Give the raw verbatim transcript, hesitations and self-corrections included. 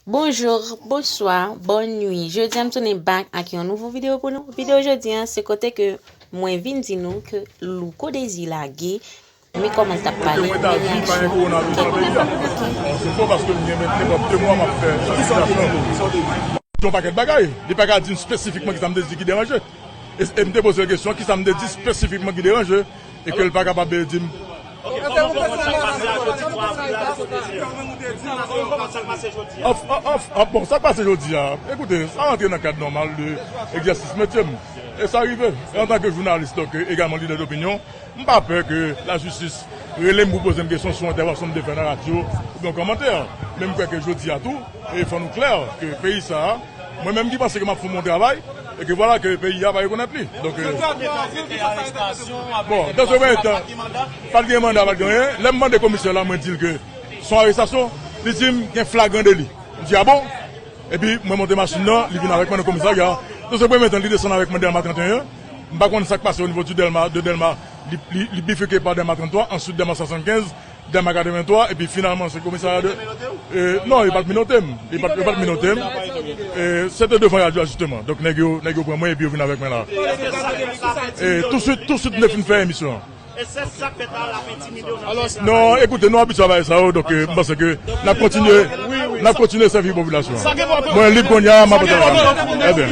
Bonjou, bonswa, bòn nwi. Jodi a m tounen back ak yon nouvo videyo pou nou. Videyo jodi a se kote ke mwen vin di nou ke Louko Dezi lage. Men kòman l t ap pale, men reyaksyon. Kèk minit. Se fo paske m gen nenpòt de mwa m ap fè sansibilizasyon. Yon pakèt bagay. Li pa ka di m espesifikman kisa m te di ki deranje. E, e m te poze l kesyon, kisa m te di espesifikman ki deranje, e ke l pa kapab di m. Of, of, of, of, bon, sa k pase jodi a, ekoute, sa rantre nan kad nòmal de egzèsis metye m. E sa rive. E antanke jounalis, donk, egalman lidè dopinyon, m pa pè ke lajistis rele m pou poze m kesyon sou entèvansyon m te fè nan radyo oubyen yon kòmantè. Men m kwè ke jodi a tou, e fò nou klè ke peyi sa a, mwen menm ki panse ke m ap fè yon bon travay, e ke vwala ke peyi a pa rekonèt li. Donk, e, bon, dan se premye tan, pa t gen manda, pa t gen anyen. Lè m mande komisè la, mwen di l ke se yon arestasyon, li di m gen flagran deli. M di, a bon? Epi mwen monte machin nan, li vin avèk mwen nan komisarya. Dan se premye tan, li desann avèk mwen Dèlma trannteyen. M pa konn sa k pase onivo di Dèlma, de Dèlma, li, li, li bifike pa Dèlma tranntwa, answit Dèlma swasannkenz, Dèlma katrevenntwa, epi finalman se komisarya de. E, non, yo pa t menote m. Yo pa t, yo pa t menote m. E, se te devan radyo a, jisteman. Donk, nèg yo, nèg yo pran mwen epi yo vin avèk mwen la. E, touswit, touswit, m te fin fè emisyon an. Non, ekoute, nou abitye a bagay sa yo, donk, e, m panse ke n ap kontinye, n ap kontinye sèvi popilasyon an. Mwen lib kounye a, m ap antre nan. Ebyen.